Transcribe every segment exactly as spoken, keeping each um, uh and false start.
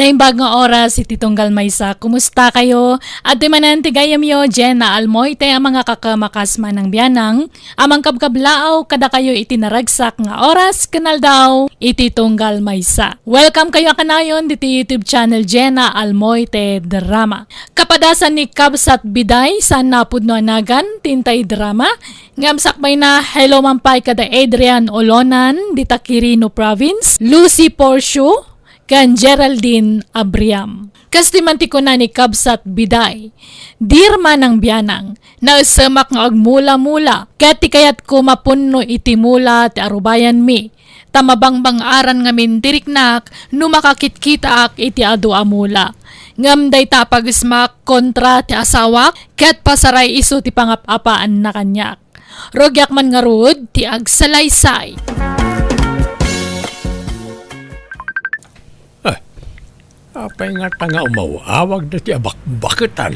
Imbag nga oras iti tunggal maysa, kumusta kayo? Adtoy manen ti gayyemyo, Jenna Almoite, a mangikakamakas manang bianang, a mangkabkablaaw kadakayo iti naragsak nga oras ken aldaw iti tunggal maysa. Welcome kayo a kanayon diti YouTube channel Jenna Almoite Drama. Kapadasan ni Kabsat Biday, saan napudno a nagan ti intay drama, ngem sakbayna, hello man pay kada Adrian Olonan, dita Quirino Province, Lucy Porcio, ken Geraldine Abriam. Kas ti man ti kuna ni Kabsat Biday, "Dear manang bianang, naesemak nga agmula-mula, ket ti kayatko mapunno iti mula ti arubayanmi, ta mabangbang-aran ngamin ti riknak no makakitkitaak iti adu a mula. Ngem dayta a pagesmak kontra ti asawak, ket pasaray isu ti pangap-apaanna kaniak. Rugiak man ngarud ti agsalaysay." Ah, apay ngata nga umaw-awag daytoy a bakbaketan?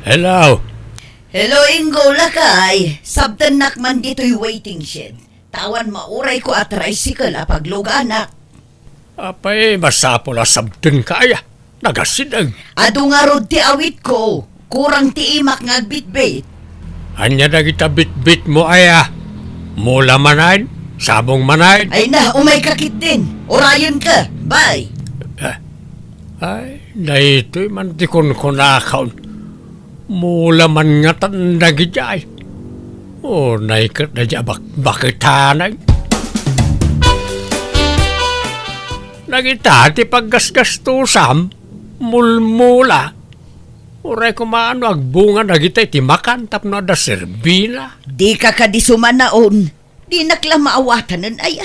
Hello? Hello, Ingo, lakay. Sabtennak man ditoy waiting shed. Ta awan maurayko a tricycle a pagluganak. Apay, masapul a sabtenka aya. Nagasideg. Adu ngarud ti awitko. Kurang ti imak nga agbitbit. Ania dagita bitbitmo aya? Mula manen? Sabong manen? Ay na, umayka ketdin. Urayenka. Bye. Ah, ay, daytoy man ti kunkunakon. Mula man ngatan dagidiay. Unay ket daydiay a bakbaketanen. Dagita ti paggasgastusam, mulmula. Uray koma no agbunga dagita iti makan tapno adda serbina. Dika kadi sumanaon. Dinak la maawatanen aya.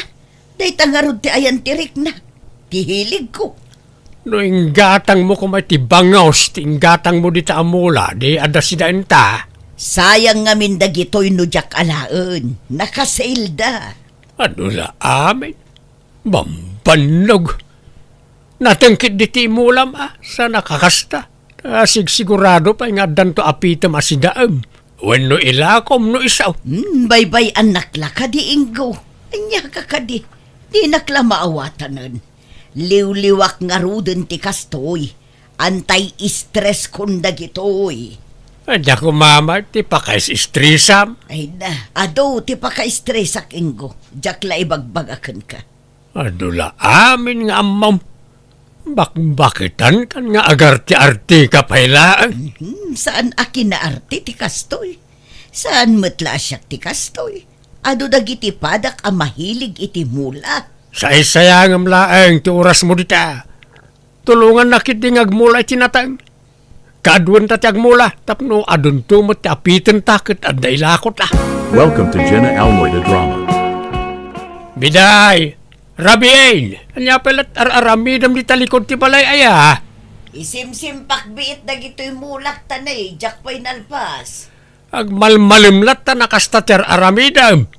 Dayta ngarud ti ayan ti riknak, ti hiligko. No inggatangmo koma iti bangus ti inggatangmo dita a mula, di adda sidaenta. Sayang ngamin dagitoy no diak alaen. Nakasailda. Adu la amin. Bambannog. Natengkit diti mulam a, sa nakakasta. Ta sigsigurado pay nga addanto a pitem a sidaem. Wenno ilakom no isu. Hmm, baybay-annak la kadi, Ingo. Ania ka kadi? Dinak la maawatanen. Liwliwak ngaruden ti kastoy. Antay stress kon dagitoy. Adda koma met ti pakaistresam. Ay na, adu ti pakaistresak, Ingo. Diak la ibagbaga kenka. Adu la amin nga ammom. Bakbaketankan nga agarte-arteka pay laeng. Mhm, saan a kinaarte ti kastoy. Saan met la a siak ti kastoy. Adu dagiti padak a mahilig iti mula. Saysayangem laeng ti orasmo dita. Tulongannak ketdi nga agmula iti nateng. Kaaduenta ti agmula, tapno adunto met ti apitenta ket adda ilakota. Welcome to Jenna Almoy the Drama. Biday, Rabiin, ania pay lat ar-aramidem dita likod ti balay aya? Isimsimpak biit dagitoy mulak ta nay, diak pay nalpas. Agmalmalem latta a kasta ti ar-aramidem.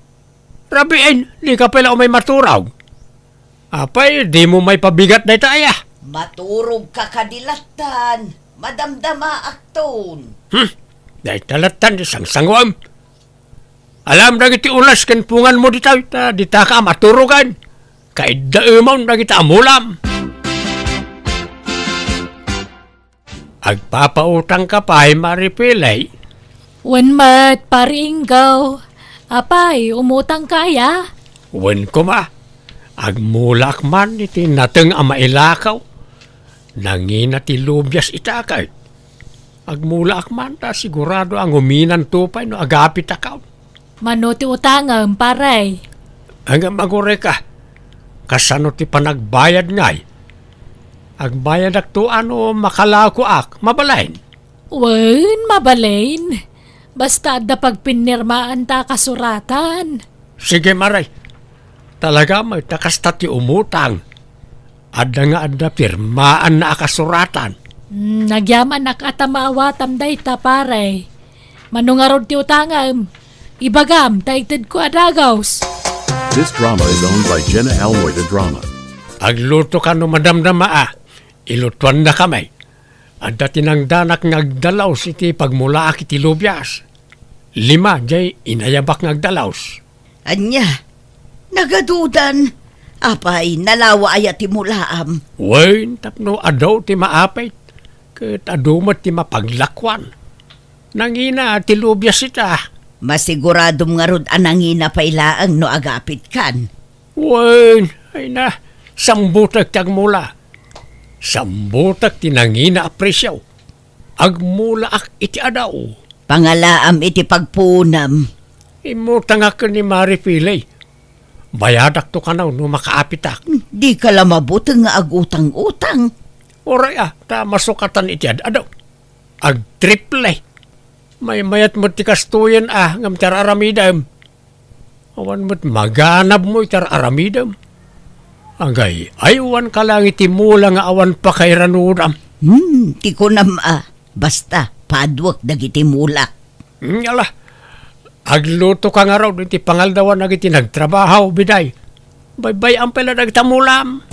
Rabiin, dika pay la umay maturog. Apay, dimo maipabigat dayta aya? Maturogka kadi lattan, madamdamaakton. Hmm, dayta lattan ti sangsanguem. Alam dagiti ulas ken punganmo ditoy, ta ditaka a maturogan. Kaiddaemon dagita a mulam. Agpapautangka pay, Mari Pilay? Wen met, Pari Inggaw. Apay, umutangka aya? Wen koma. Agmulaak man iti nateng a mailakaw. Nangina ti lubias ita ket. Agmulaak man ta sigurado a nguminanto pay no agapitakon. Mano ti utangem, pare? Ngem agurayka, kasano ti panagbayad ngay? Agbayadakto a no makalakoak, mabalin? Wen, mabalin. Basta adda pagpinirmaanta a kasuratan. Sige, Mari. Talaga met ta kasta ti umutang. Adda nga adda pirmaanna a kasuratan. Hmm, nagyamanak a ta maawatam dayta, pare. Mano ngarud ti utangem? Ibagam, ta itedko a dagus. This drama is owned by Jenna Almoy the Drama. Agluto kano madamdama a. Ilutuannakami. Adda ti nangdanak nga agdalaus iti pagmulaak iti lubias. Lima jay inayabak nga agdalaus. Ania? Nagadudan? Apay, nalawa aya ti mulaam? Wen, tapno adu ti maapit, ket adu met ti mapaglakuan. Nangina ti lubias ita. Masiguradom ngarud a nangina pay laeng no agapitkan. Wen, ay na, sambutek ti agmula. Sambutek ti nangina a presio. Agmulaak iti adu. Pangalaam iti pagpuonam. Immutangak ken ni Mari Pilay. Bayadakto kano no makaapitak. Dika la mabuteng nga agutang-utang. Uray a, ta masukatan iti ad-adu. Agtriple. Maymayat met ti kastoyen a ngem ti ar-aramidem. Awan met maganabmo iti ar-aramidem. Agay, aywanka lang iti mula nga awan pakairanudam. Hmm, ti kunam a, basta, paduek dagiti mulak. Hmm, ala, aglutoka ngarud iti pangaldawan dagiti nagtrabaho, Biday. Baybay-am pay la dagita mulam.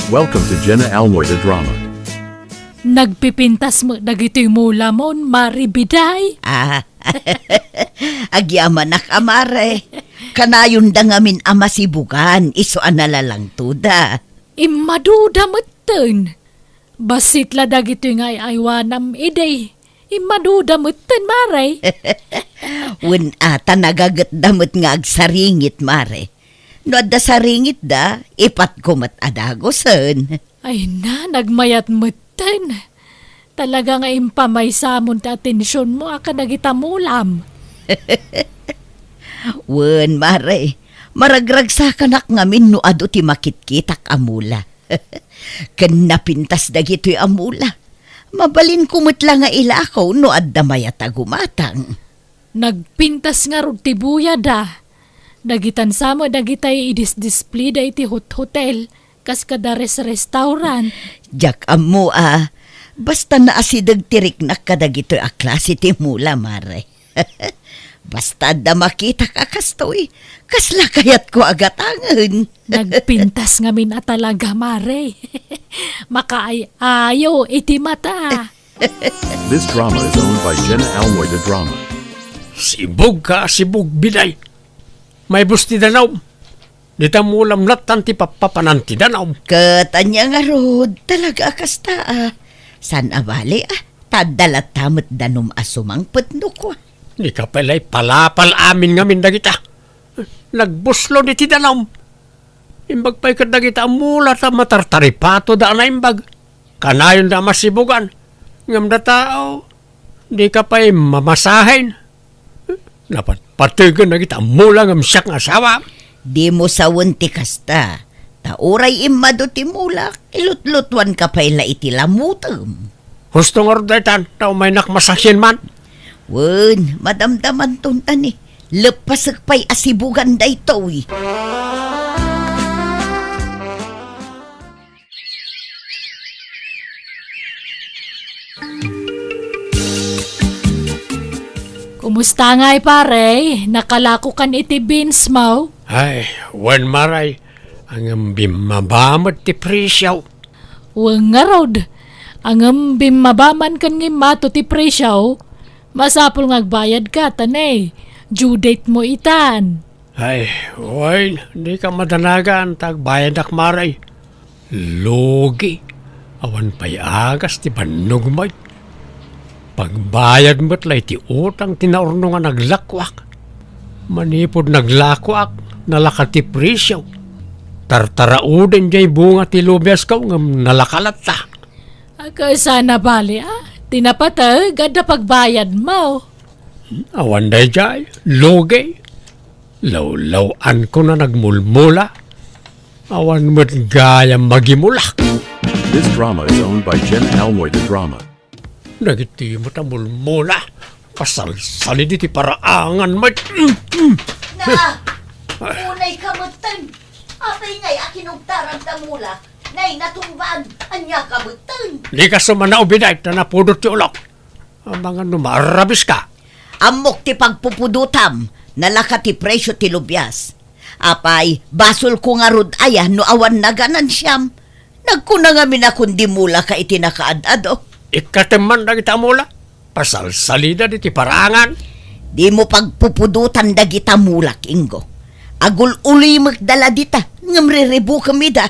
Welcome to Jenna Almoy the Drama. Nagpipintas met dagitoy mulamon, Mari Biday. Ah, agyamanak a, Mare. Kanayonda ngamin a masibugan, isu a nalalangtoda. Immaduda metten. Bassit la dagitoy nga ay-aywanam idi. Immaduda metten, Mare. Wen a, ta nagagetda met nga agsaringit, Mare. No adda saringitda, ipatko met a dagusen. Ay na, nagmayat metten. Talaga nga impamaysamon ti atensionmo a kadagita mulam. Wen, Mare, maragragsakanak ngamin no adu ti makitkitak a mula. Ken napintas dagitoy a mula. Mabalinko met la nga ilako no adda mayat a gumatang. Nagpintas ngarud ti buyada. Dagitan sa met dagitay idisdisplida iti hot-hotel, kas kada res-restaurant. Diak ammo a, basta naasideg ti riknak kadagitoy a klase ti mula, Mare. Basta adda makitak a kastoy, kasla kayatko a gatangen. Nagpintas ngamin a talaga, Mare. Makaay-ayo iti mata. This drama is owned by Jenna Almoy the Drama. Sibug ka, sibug, Biday. Maibus ti danum. Dita mulam lattan ti pappapanan ti danum. Ket ania ngarud, talaga a kasta a. Saan a bali a, ta adda latta met danum a sumangpet no kua. Dika pay la ipalapal amin ngamin dagita. Nagbuslo diti danum. Imbag pay ket dagita a mula ta matartaripatoda a naimbag. Kanayonda a masibugan. Ngem data, dika pay mamasahen. Napatpategen dagita a mula ngem siak nga asawa. Dimo sawen ti kasta. Ta uray immadu ti mulak, ilutlutuanka pay la iti lamutem. Husto ngarud daytan, ta umaynak masakien man. Wen, madamdamanton ta ni, leppasek pay a sibugan daytoy. Kumusta ngay, pare? Nakalakokan iti beans mo? Ay, wen, Mare. Ngem bimmaba met ti presio. Wen ngarud, ngem bimmaba man ken nga immato ti presio, masapul nga agbayadka, ta ne, due date mo itan. Ay, wen, dika madanagan ta agbayadak, Mare. Lugi. Awan pay agas ti bannogmo. Pagbayad met la iti utang ti naurnongan a naglakuak. Manipud naglakuak, nalaka ti presio. Tartarauden diay bunga ti lubiasko ngem nalaka latta. Agka saan a bali a, ti napateg adda pagbayadmo. Awan daydiay, lugi. Lawlaw-anko a nagmulmula. Awan met gayam magimula. This drama is owned by Jenna Almoy the Drama. Dagiti met a mulmula, pasalsalida iti paraangan met. Na, unayka metten. Apay ngay a kinugtaran ta mula? Nay, natumbaan, ania ka metten? Dika sumanao, Biday, ta napudot ti ulok. Amangan no maarrabiska. Ammok ti pagpupudotam, nalaka ti presio ti lubias. Apay, basolko ngarud aya no awan naganansiam? Nagkuna ngamin a kundi mulaka iti nakaad-ado. Ikkatem man dagita a mula. Pasalsalida iti paraangan. Dimo pagpupudotan dagita mulak, Ingo. Agul-ulimekda la dita, ngem riribukem ida.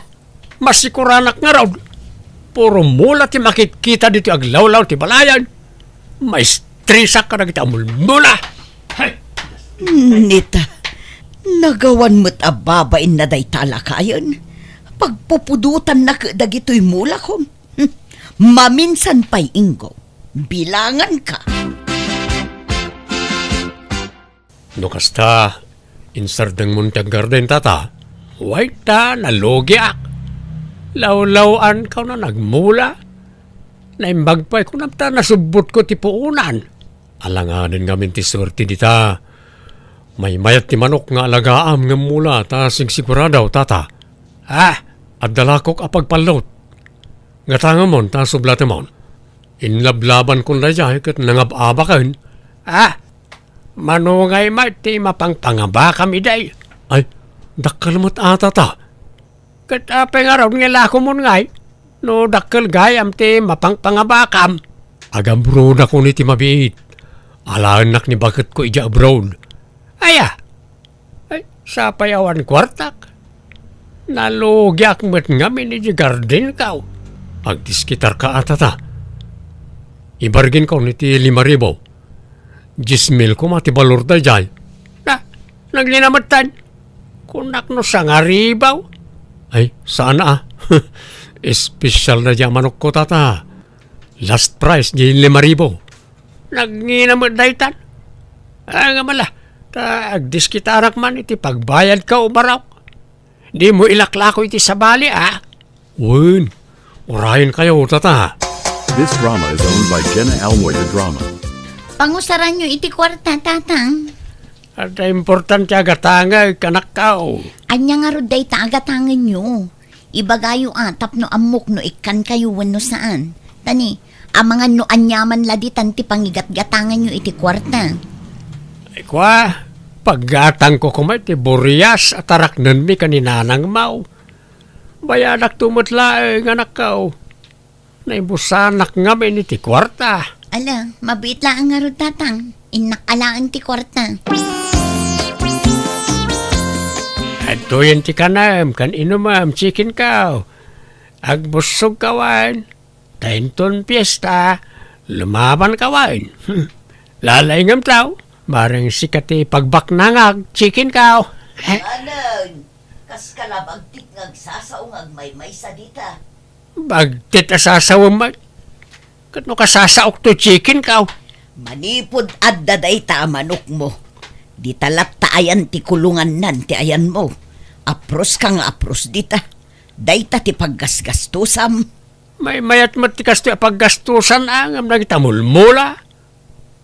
Masikuranak ngarud, puro mula ti makitkita ditoy aglawlaw ti balayan. Maistresak kadagiti a mulmula. Hay! Nita, nagawan met a babainna dayta a lakayen. Pagpupudotanna ket dagitoy mulakon. Hmm, maminsan pay, Ingo. Bilanganka. No kasta, insardengmon ti aggarden, tata. Way ta, nalugiak. Lawlaw-ankaw na nagmula. Naimbag pay kunam ta nasubbotko ti puonan. Alangaden ngamin ti suerte dita. Maymayat ti manok nga alagaam ngem mula ta sigsigurado, tata. Ah, adda lakok a pagpallot. Gatangamon ta sublatemon. Inlablabankon daydiay ket nangab-abaken. Ah, mano ngay met ti mapangpangabakam idiay? Ay, dakkel met a, tata. Ket apay ngarud nga ilakomon ngay? No dakkel gayam ti mapangpangabakam. Agabrodakon iti mabiit. Alaennak ni baketko idiay abroad. Aya, Ay, sapay awan kuartak. Nalugiak met ngamin iti gardenko. Agdiskitarka a, tata. Ibarginko iti lima ribu. Dies mil koma ti balor daydiay. Na, naglinametan. Kunak no sangaribu. Ay, saan a. Espesyal daydiay a manokko, tata. Last price, di lima ribu. Nagngina met daytan. Ah, nga mala, ta agdiskitarak man iti pagbayadko, barok. Dimo ilaklako iti sabali, a? Wen, urayenkayo, tata. This drama is owned by Jenna Almoy, the drama. Pangusaranyo iti kuarta, tatang. Adda importante a gatangek, anakko. Ania ngarud dayta a gatangenyo? Ibagayo a tapno ammok no ikkankayo wenno saan. Tani, amangan no aniaman la ditan ti pangigatgatanganyo iti kuarta. Ay, kua, paggatangko koma iti burias a taraknenmi ken ni nanangmo. Bayadakto met laeng, anakko. Naibusanak ngamin iti kuarta. Ala, mabiit laeng ngarud, tatang. Innak alaen ti kuarta. Adtoyen ti kanem ken inumem, chicken ko. Agbussogka wen. Ta inton fiesta, lumabanka wen. Lalaingem tao, bareng sika ti pagbaknangak, chicken ko. Anen, kas kalabagtik nga agsasao nga agmaymaysa dita. Bagtit a sasawem met. Ket no kasasaok to chicken ko. Manipud adda dayta a manokmo, dita latta ayan ti kulongannan ti ayanmo. Aproska nga apros dita. Dayta ti paggasgastosam. Maymayat met ti kastoy a paggastosan, a, ngem dagita mulmula.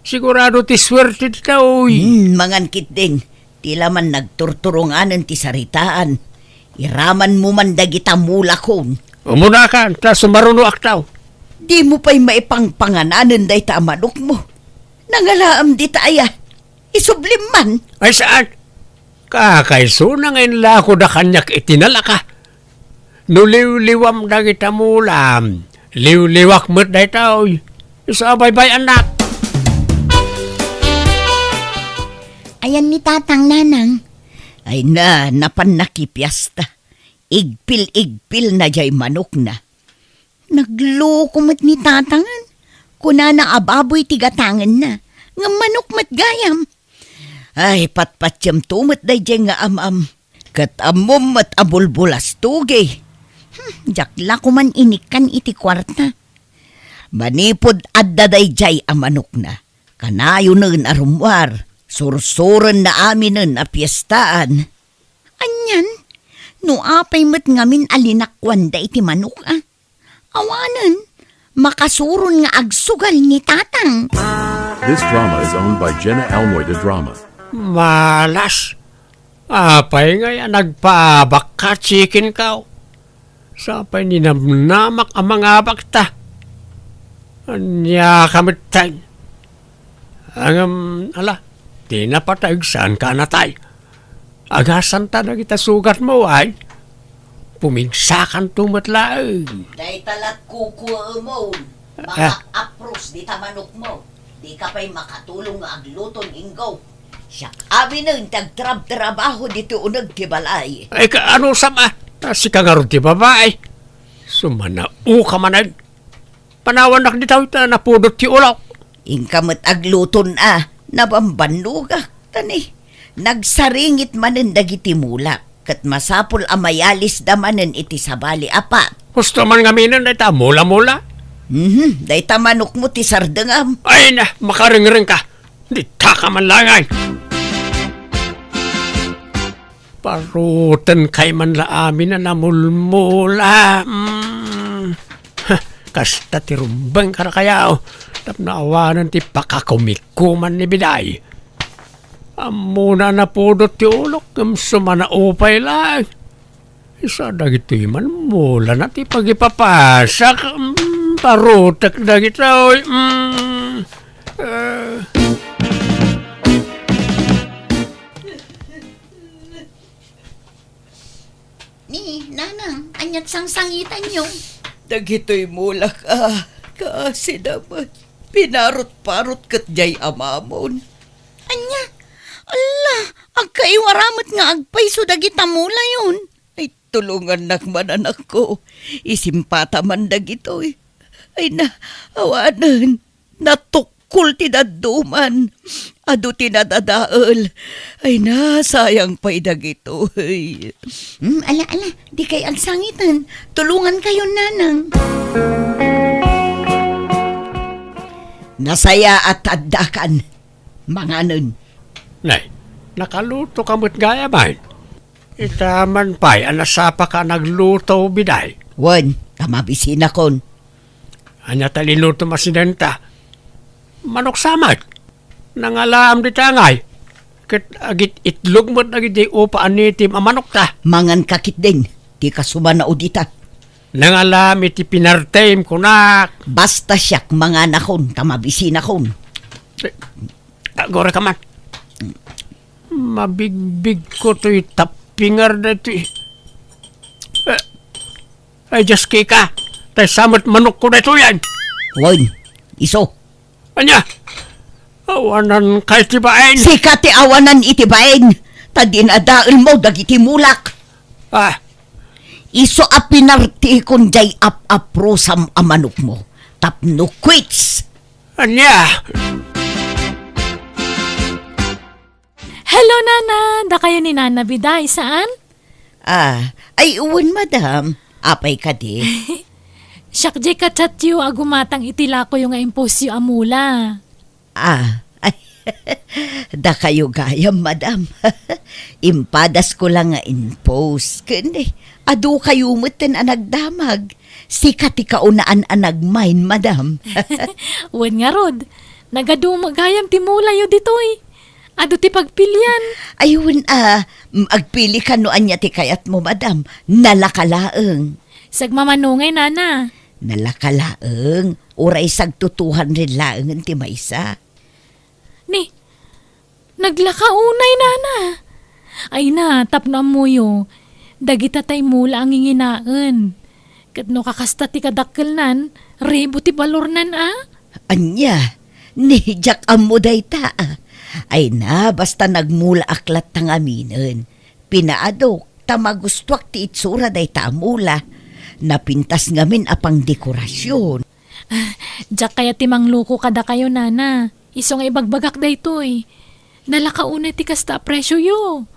Sigurado ti suerte dita, uy. Hmm, mangan ketdin. Ti la man nagturturonganen ti saritaan. Iramanmo man dagita mulakon. Umunakan, ta sumarunoak tao. Dimo pay maipangpangananen dayta a manokmo. Nangalaam dita aya. Isublim man. Ay, saan? Kakaisuna nga inlakoda kaniak iti nalaka. No liwliwam dagita mulam, liwliwak met daytoy. Isu a baybay-annak. Ayan ni Tatang, Nanang. Ay na, napan nakipiasta. Igpil-igpilna jay manokna. Nagloko met ni Tatangen. Kunana a baboy ti gatangenna, ngem manok met gayam. Ay, patpatiemto met daydiay nga am-am. Ket ammom met a bulbulastogi. Hmm, diak la koman inikkan iti kuarta. Manipud adda daydiay a manokna, kanayonen a rummuar, sursurenna aminen a piestaan. Anian? No apay met ngamin a linakuanda iti manok, a? Awanen, makasuron nga agsugal ni Tatang. This drama is owned by Jenna Almoy, the drama. Malas. Apay ngay a nagpaabakka, chicken ko? Sapay ninamnamak a mangabakta. Ania ka metten? Ngem, ala, ti napateg, saanka a natay. Agasanta dagita sugatmo, ay? Pumigsakanto met laeng. Dayta lat kukuemon. Ah. Makaapros dita manokmo. Dika pay makatulong nga agluton, Ingo. Siak aminen ti agtrabtrabaho ditoy uneg ti balay. Ay, ka-, ano sama? Ah, sika ngarud ti babai. Sumanao ka manen. Panawannak ditoy ta napudot ti ulok. Inka met agluton a, nabambannogak. Ta ni, nagsaringit manen dagiti mulak, ket masapul a mayalisda manen iti sabali a pat. Husto man ngaminen dayta mula-mula? Mhm, dayta manokmo ti sardengam. Ay na, makarengreng ka. Ditaka man langay. Parutenkay man la amin a namulmula. Mm. Ha, kasta ti rumbeng kadakayo. Tapno awanen ti pakakumikuman ni Biday. Ammona a napudot ti ulok, ngem sumanao pay laeng. Isa dagitoy man, mulana ti pagipapasak. Mm, parutek dagitoy. Mm. Eh. Ni, Nanang, aniat sangsangitanyo? Dagitoy mulak a, kaasida met. Pinarot-parot ket diay amamon. Ania? Alla, agkaiwara met nga agpayso dagita mulayon. Ay, tulongannak man, anakko. Isimpata man dagitoy. Ay na, awanen. Natukkol ti dadduman. Adu ti nadadael. Ay na, sayang pay dagitoy. Hmm, ala, ala, dikay agsangiten. Tulongankayon, Nanang. Nasayaat addakan. Manganen. Nay, nakaluto ka met gayam, ay? Ita man pay a nasapa ka a nagluto, Biday. Wen, ta mabisinakon. Ania ta linutom a sinenta? Manok sa met. Nangalaam dita ngay. Ket agit-itlog met dagiti upa a nitim a manokta. Mangan ka ketdin, dika sumanao dita. Nangalaam iti pinartem, kunak. Basta siak manganakon, ta mabisinakon. Eh, agora ka man. Mabigbigko toy tappingar daytoy. Eh, ay, Diyos, kika, tay sa met manokko daytoyen. Wen, isu. Ania? Awanan kay ti bain? Sika ti awanan iti bain, ta dinadaelmo dagiti mulak. Ah. Isu a pinartikon diay ap-aprosam a manokmo, tapno quits. Ania? Hello, Nana! Dakayo ni Nana Biday, saan? Ah, ay, wen, madam. Apay kadi? Siak diay ka-chatyo a gumatang iti lakoyo nga imposyo a mula. Ah, ay, dakayo gayam, madam. Impadasko la nga impost. Ken, eh, adukayo metten a nagdamag. Sika ti kaunaan a nagmain, madam. Wen ngarud, nagadu met gayam ti mulayo ditoy. Adu ti pagpilian. Ay, wen a, mm, agpili ka no ania ti kayatmo, madam. Nalaka laeng. Sagmamano ngay, Nana? Nalaka laeng. Uray sagto two hundred laengen ti maysa. Ni, naglaka unay, Nana. Ay na, tapno ammoyo, dagita tay mula a nginginaen. Ket no kakasta ti kadakkelnan, ribu ti balornan a? Ania? Ni, diak ammo dayta, a. Ay na, basta nagmulaak latta ngaminen. Pinaadok, ta magustuak ti itsura dayta a mula. Napintas ngamin a pangdekorasion. Ah, diak kayat ti mangloko kadakayo, Nana. Isu nga ibagbagak daytoy. Nalaka unay ti kasta a presioyo.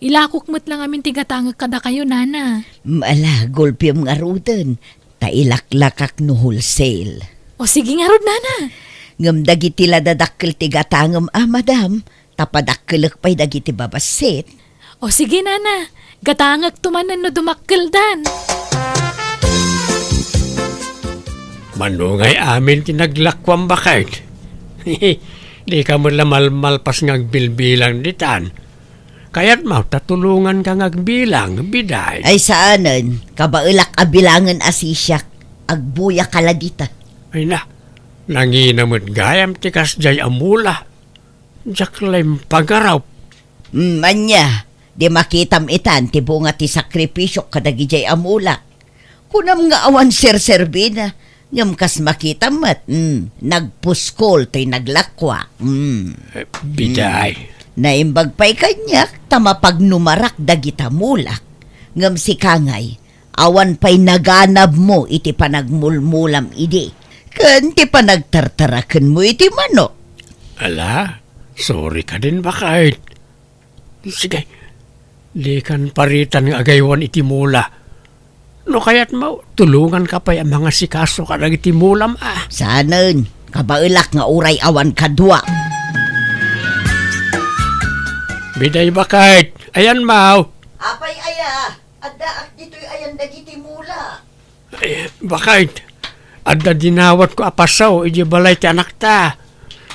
Ilakok met la ngamin ti gatangek kadakayo, Nana. Ala, gulpiem ngaruden. Ta ilaklakak no wholesale. O, sige ngarud, Nana. Ngem dagiti la dadakkel ti gatangem a, madam, ta padakkelek pay dagiti babassit. O, sige, Nana. Gatangekto manen no dumakkeldan. Mano ngay amin ti naglakuam, baket? Dika met la malmalpas nga agbilbilang ditan. Kayatmo ta tulonganka nga agbilang, Biday? Ay, saanen. Kabaelak a bilangen a sisiak. Agbuya ka la dita. Ay na, nangina met gayam ti kasdiay a mula. Diak la impagarup. Mm, ania, di makitam itan ti bunga ti sakripisiok kadagidiay a mula. Kunam nga awan serserbina, ngem kas makitam met, mm, nagpuskol toy naglakua. Mm. Eh, Biday. Mm. Naimbag pay kaniak ta mapagnumarak dagita mulak. Ngem sika ngay, awan pay naganabmo iti panagmulmulam idi. Ken ti panagtartarakenmo iti manok. Ala, sorry kadin, baket. Sige, dikan paritan nga agaywan iti mula. No kayatmo, tulonganka pay a mangasikaso kadagiti mulam a. Saanen, kabaelak nga uray awan kadua. Biday, baket, ayanmo. Apay aya, addaak ditoy ayan dagiti mula. Ay, baket, adda dinawatko a pasaw idiay balay ti anakta.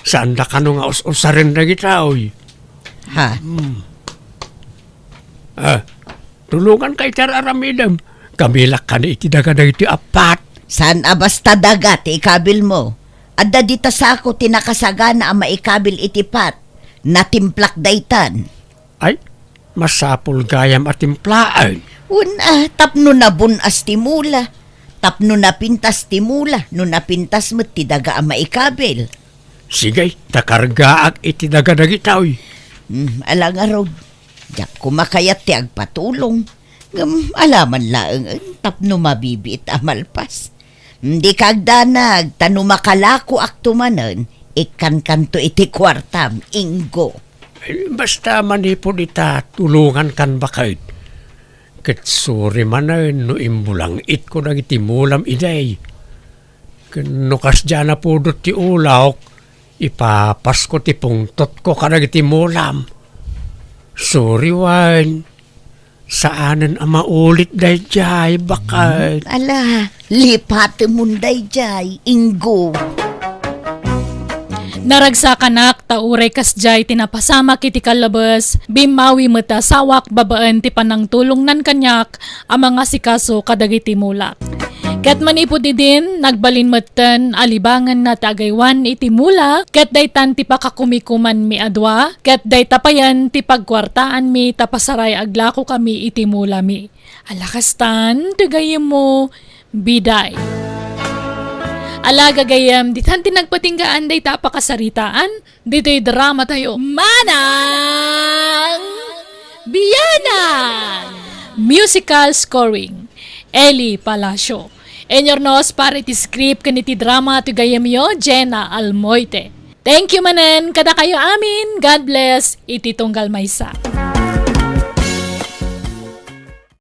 Saanda kano nga us-usaren dagitoy. Ha? Hmm. Ah, tulonganka iti ar-aramidem. Kabilak kano iti daga dagitoy a pat. Saan a basta daga ti ikabilmo? Adda dita sako ti nakasagana a maikabil iti pat. Natimplak daytan. Ay, masapul gayam a timplaen. Wen a, tapno nabun-as ti mula. Tapno napintas ti mula, no napintas met ti daga a maikabil. Sige, ta kargaak iti daga dagitoy. Hmm, ala ngarud. Diak koma kayat ti agpatulong. Ngem alaman laeng tapno mabibiit a malpas. Dika agdanag, ta no makalakoakto manen, ikkankanto iti kuartam, Ingo. Ay, basta manipud ita, tulongankan, baket. Ket suri manen no imbulangitko dagiti mulam idi. Ken no kasdiay a napudot ti ulawko, ipapasko ti pungtotko kadagiti mulam. Suri wen, saanen a maulit daydiay, baket. Ala, lipatemon daydiay, Ingo. Naragsakanak ta uray kasdiay ti napasamak iti kallabes, bimmawi met ti asawak babaen ti panangtulongnan kaniak a mangasikaso kadagiti mulak. Ket manipud idin, nagbalin metten a libangenna ti agaywan iti mula, ket daytan ti pakakumikumanmi a dua, ket dayta payen ti pagkuartaanmi ta pasaray aglakokami iti mulami. Ala kastan, ti gayyemmo, Biday. Ala gagayyem, ditan ti nagpatinggaan dayta a pakasaritaan, ditoy drama tayo. Manang Bianang! Musical scoring, Eli Palacio. Inurnos para iti script ken iti drama ti gayyemyo, Jenna Almoite. Thank you manen kadakayo amin. God bless iti tunggal maysa.